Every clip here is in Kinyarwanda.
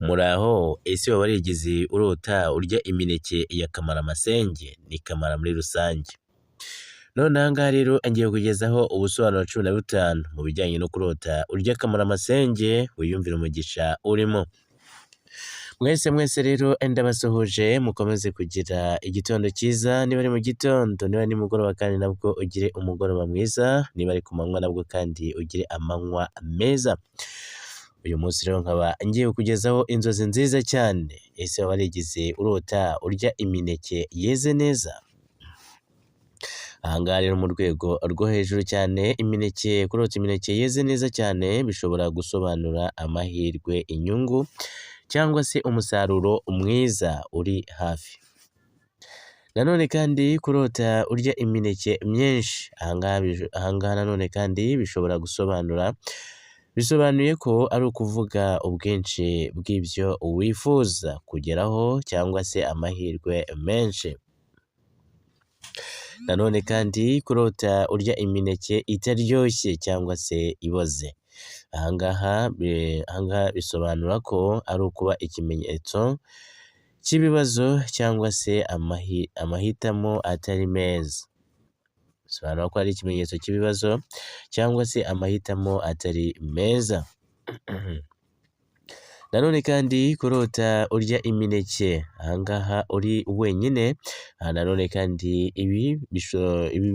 Muraho, ese waba warigeze urota urya imineke ya kamaramasenge? Ni kamara muri rusange. None aha ngaha rero ngiye kukugezaho ubusobanuro 15 mu bijyanye no kurota urya kamaramasenge, wiyumvire umugisha urimo. Mwese mwese rero ndabasuhuje, mukomeze kugira igitondo cyiza, niba ari mu gitondo, niba ari nimugoroba kandi nabwo ugire umugoroba mwiza, niba ari ku manywa nabwo kandi ugire amanywa meza. Uyu munsi rero nkaba ngiye kukugezaho inzozi nziza cyane. Ese waba warigeze urota urya imineke yeze neza? Aha ngaha rero mu rwego rwo hejuru cyane, imineke kurota imineke yeze neza cyane bishobora gusobanura amahirwe, inyungu cyangwa se umusaruro mwiza uri hafi. Nanone kandi kurota urya imineke myinshi, aha ngaha nanone kandi bishobora gusobanura, bisobanuye ko ari ukuvuga ubwinshi bw'ibyo wifuza kugeraho cyangwa se amahirwe menshi. Nanone kandi kurota urya imineke itaryoshye cyangwa se iboze, aha ngaha bisobanura ko ari ukuba ikimenyetso cy'ibibazo cyangwa se amahitamo atari meza. Bisobanura ko ari ikimenyetso cy'ibibazo cyangwa se amahitamo atari meza. Nanone kandi kurota urya imineke, aha ngaha uri wenyine, aha nanone kandi ibi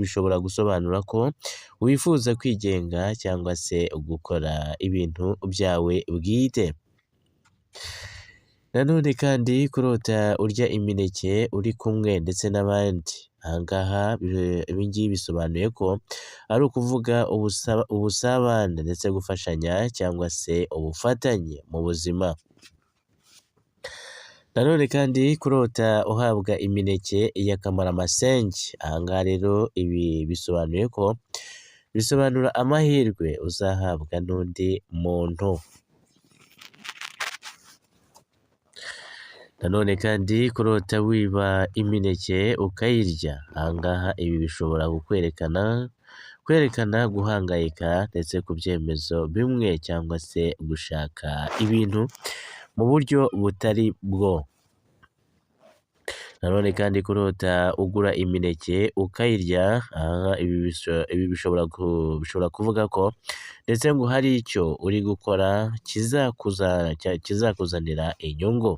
bishobora gusobanura ko wifuza kwigenga cyangwa se gukora ibintu byawe bwite. Nanone kandi kurota urya imineke uri kumwe ndetse n'abandi, aha ngaha ibi ngibi bisobanuye ko ari ukuvuga ubusabane ndetse gufashanya cyangwa se ubufatanye mu buzima. Nanone kandi kurota uhabwa imineke ya kamaramasenge, aha ngaha rero ibi bisobanuye ko bisobanura amahirwe uzahabwa n'undi muntu. Nanone kandi kurota wiba imineke ukayirya, aha ngaha ibi bishobora kwerekana guhangayika ndetse ku byemezo bimwe cyangwa se gushaka ibintu mu buryo butari bwo. Nanone kandi kurota ugura imineke ukayirya, ibi bishobora kuvuga ko ndetse ngo hari icyo uri gukora kizakuzanira inyungu.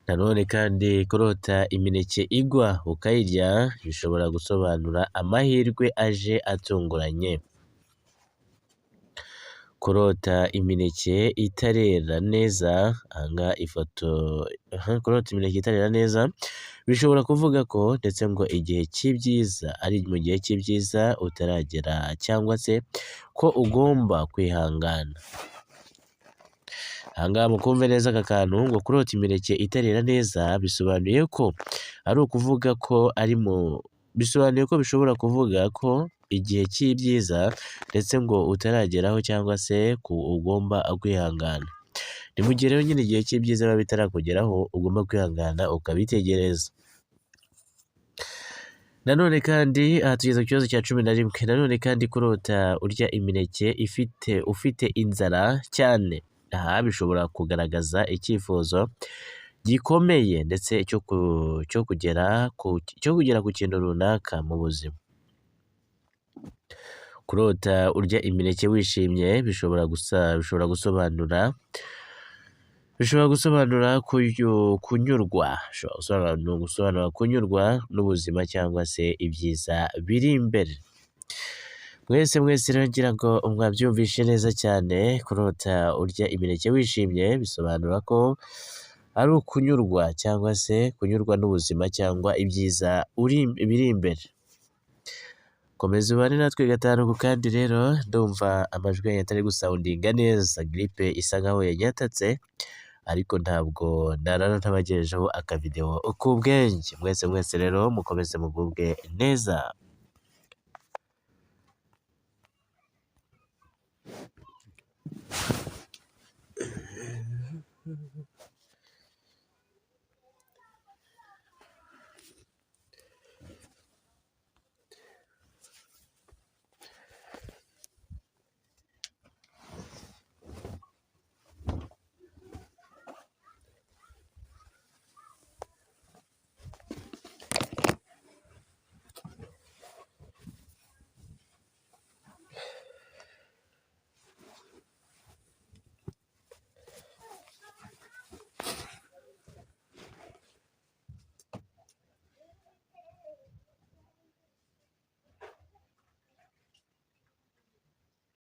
Nanone kandi kurota imineke igwa ukayirya bishobora gusobanura amahirwe aje atunguranye. Kurota imineke itarera neza, aha ngaha ifoto, kurota imineke itarera neza bishobora kuvuga ko ndetse ngo igihe cy'ibyiza ari mu gihe cy'ibyiza utaragera cyangwa se ko ugomba kwihangana. Aha ngaha mukumve neza aka kantu ngo kurota imineke itarera neza bisobanuye ko ari ukuvuga ko ari mu, bisobanuye ko bishobora kuvuga ko igihe cy'ibyiza ndetse ngo utarageraho cyangwa se ko ugomba kwihangana. Ni mu gihe rero nyine igihe cy'ibyiza biba bitarakugeraho ugomba kwihangana ukabitegereza. Nanone kandi aha tugeze ku kibazo cya 11, nanone kandi kurota urya imineke ufite inzara cyane, aha bishobora kugaragaza icyifuzo gikomeye ndetse cyo kugera ku kintu runaka mu buzima. Kurota urya imineke wishimye bishobora gusobanura kunyurwa, bishobora gusobanura kunyurwa n'ubuzima cyangwa se ibyiza biri imbere. Mwese mwese rero ngira ngo mwabyumvishe neza cyane, kurota urya imineke wishimye bisobanura ko ari ukunyurwa cyangwa se kunyurwa n'ubuzima cyangwa ibyiza biri imbere. Komeza ubane natwe gatanu ku kandi rero, ndumva amajwi yanyu atari gusoundinga neza, grippe isa nkaho yanyatatse ariko ntabwo narara ntabagejejeho akavideo k'ubwenge. Mwese mwese rero mukomeze mugubwe neza.